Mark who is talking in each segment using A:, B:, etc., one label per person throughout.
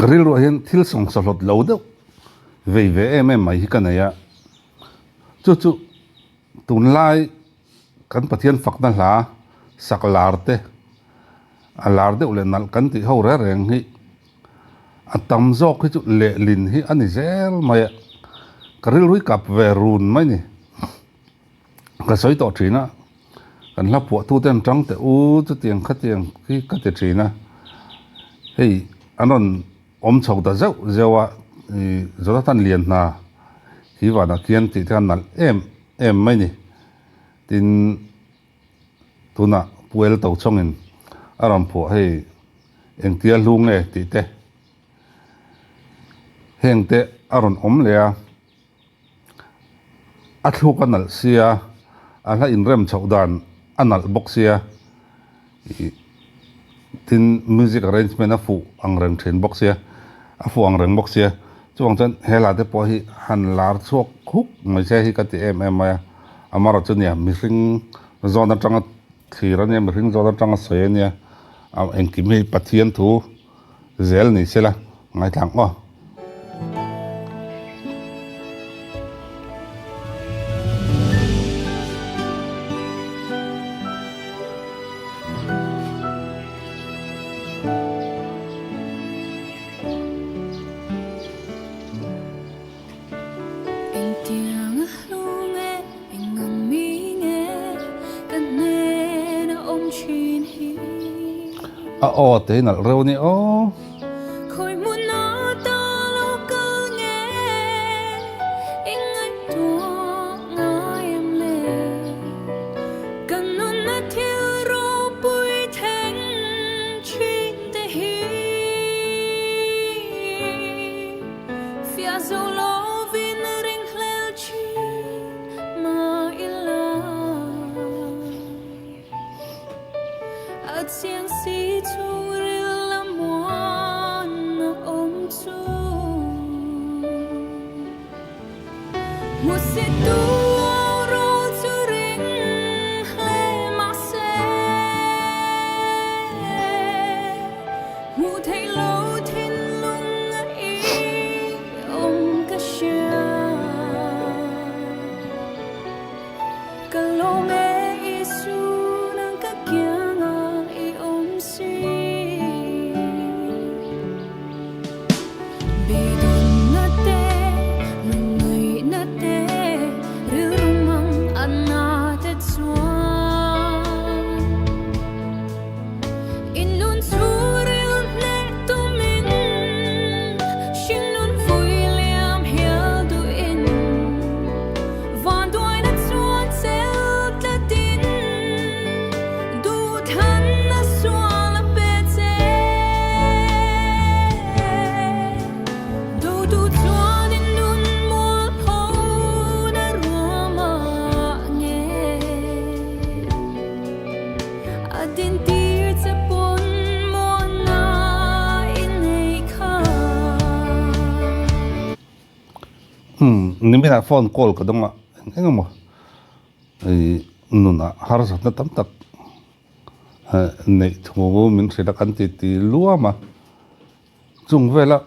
A: Ka rilruah hian thil sawngsa hlawt lo deuh vei ve em em mai hi ka nei a, chu chu tunlai kan Pathian fakna hla sak lar te a lar deuh leh nalh kan tih ho reng reng hi a tam zawk hi chu lehlin hi a ni zel mai a, ka rilru hi kap ve run mai ni. Ka sawi tawh thin a, kan hla phuahtute an tang teh u chutiang khatiang khi ka ti thin a, hei an rawn awm chho ta zeuh zeuh a, ih Jonathan Lianhna khi vanah khian tih te khan nalh em em mai ni, tin tunah Puel Tochhawngin a rawn phuah hei engtia hlu nge tih te heng te a rawn awm leh a. A thluk a nalh sia, a hla inrem chhoh dan a nalh bawk sia, ih tin music arrangement a fuh ang reng thin bawk sia, a fuh ang reng bawk sia, chuvang chuan he hla te pawh hi han lar chhuak huk mai se hi ka ti em em mai a, amaherawhchu chu nia mihring zawn atanga thlir a nia, mihring zawn atanga sawi a nia, engkim hi Pathian thu. Zel ni sela ngaithla ang aw.
B: Engtiang a hlu nge, eng ang mi nge ka hnen a awm thin hi.
A: A aw te hi nalh reuh a ni aw.
B: Khawi hmun a ta lo kal nge i ngaihtuah ngai em le? Ka nunna thil ropui thleng thin te hi. Fiah zo lovin ringhlel thin mah ila. A chiang si chhungril a muan a awm chu. Hmusit tu au rawl chu ring hle mah se. Hmuh theih lo thinlung a i awm ka hria. Ka lawm e Isu nang ka kianga i awm si. Beidawnna te, lungngaihna te, rilru mang a na te chuan. I nun chu ril hneh tumin hringnun vui liam hial duhin vanduaina chuan chel tlatin duhthanna sual a pe che. Dotu chuan i nun mual phona ruamah nge. A din tir che pawn muanna i nei kha.
A: Umm niminah phone call ka dawng a eng eng emaw ih nunah harsatna tam tak neih thu min hrilh a kan ti ti luam a chung vela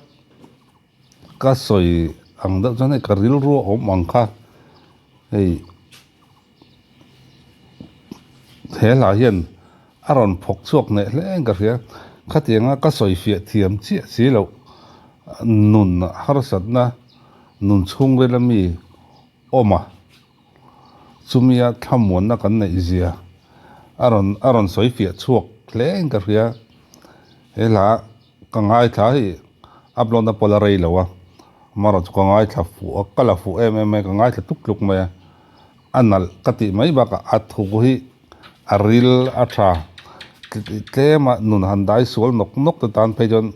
A: ka sawi ang deuh chuan hei ka rilru a awm ang kha hei. He hla hian a rawn phawk chhuak hneh hle in ka hria. Khatianga ka sawi fiah thiam chiah si loh nun harsatna nun chhungril ami awm a, chumia thlamuanna kan neih zia a rawn a rawn sawi fiah chhuak hle in ka hria. He hla ka ngaithla hi upload na pawh la rei lo a, amaherawhchu ka ngaithla fuh a, ka la fuh em em mai a, ka ngaithla tluk tluk mai a. A nalh ka tih mai bakah a thu hi a ril a tha tlem a nun han dai sual nawk nawk te tan phei chuan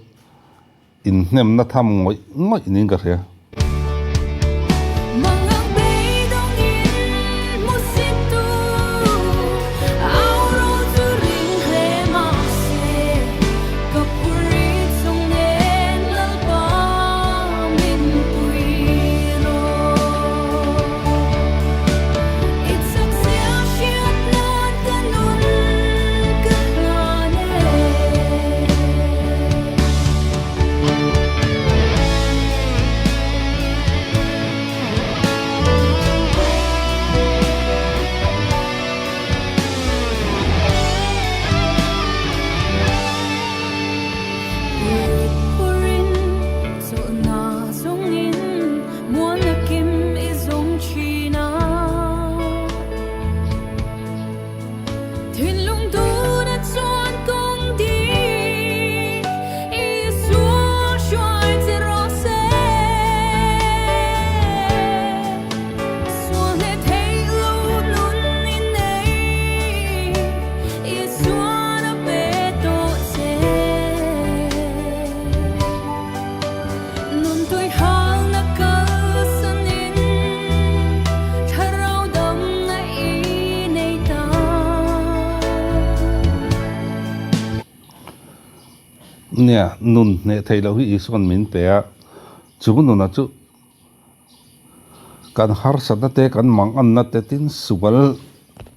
A: inhnemna tham ngawih ngawih niin ka hria.
B: Mangang beidawngin hmusit tu au ro chu ring hle mahse ka phur i chung nen Lalpa min pui rawh. I chak zia hriat nan ka nun ka hlan e.
A: Nia, nun hneh theih loh hi Isua'n min pe a, chu nuna chu kan harsatna te, kan manganna te tin sual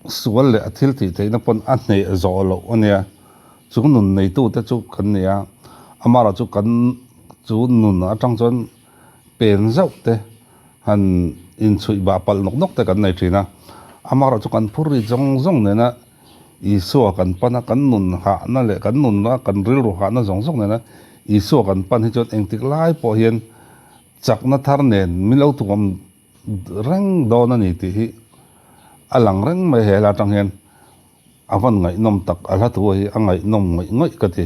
A: sual leh a thil tih theihna pawn a hneh zawh loh a nia. Chu nun neitute chu kan ni a, amaherawhchu kan chu nun atang chuan pen zauh te han inchhuih bah palh nawk nawk te kan nei thin a, amaherawhchu kan phur ri zawng zawng nena Isua kan pan a, kan nun hahna leh kan nunna kan rilru hahna zawng zawng nena Isua kan pan hi chuan engtik lai pawh hian chakna thar nen min lo tuam reng dawn a ni tih hi a lang reng mai he hla atang hian a van ngaihnawm tak a hla thu hi a ngaihnawm ngawih ngawih ka ti.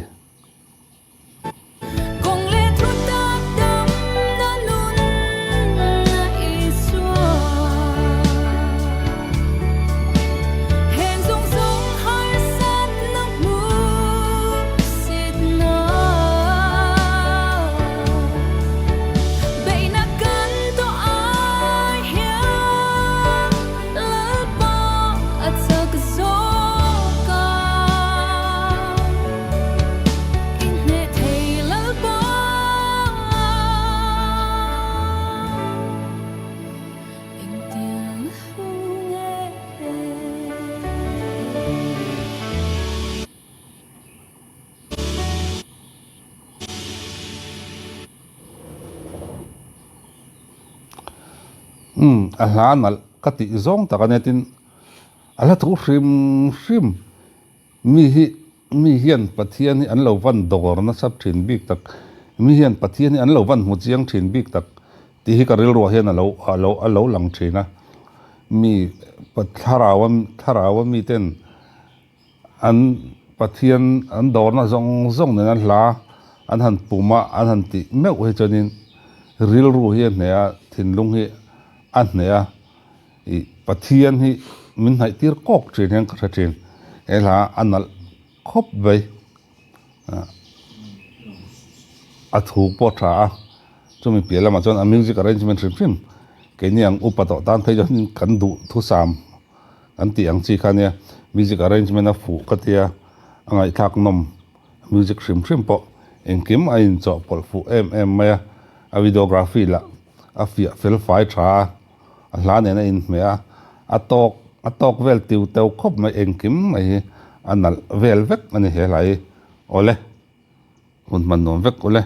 A: Umm a hla nalh ka tih zawng tak a nia tin a hla thu hrim hrim mi hi mi hian Pathian hi an lo van dawr nasa thin bik tak mi hian Pathian hi an lo van hmu chiang thin bik tak tih hi ka rilruah hian a lo a lo a lo lang thin a mi thlarau a thlarau a miten An Pathian an dawrna zawng zawng nen an hla an han pum a, an han tih meuh hi chuanin rilru hi a hneh a, thinlung hi a hneh a, ih Pathian hi min hnaih tir kawk thin hian ka hre thin. He hla a nalh khawp mai. A thu pawh a tha a, chumi piah lamah chuan a music arrangement hrim hrim keini ang upa tawh tan phei chuan kan duh thusam. An tih ang chi kha nia music arrangement a fuh ka tia a ngaihthlak nawm music hrim hrim pawh engkim a inchawhpawlh fuh em em mai a a videography lah a fiah fel fai tha a a hla nen a inhmeh a a tawk a tawk vel tiu teu khawp mai engkim mai hi a nalh vel vek a ni he hla hi awle hun hman nuam vek awle.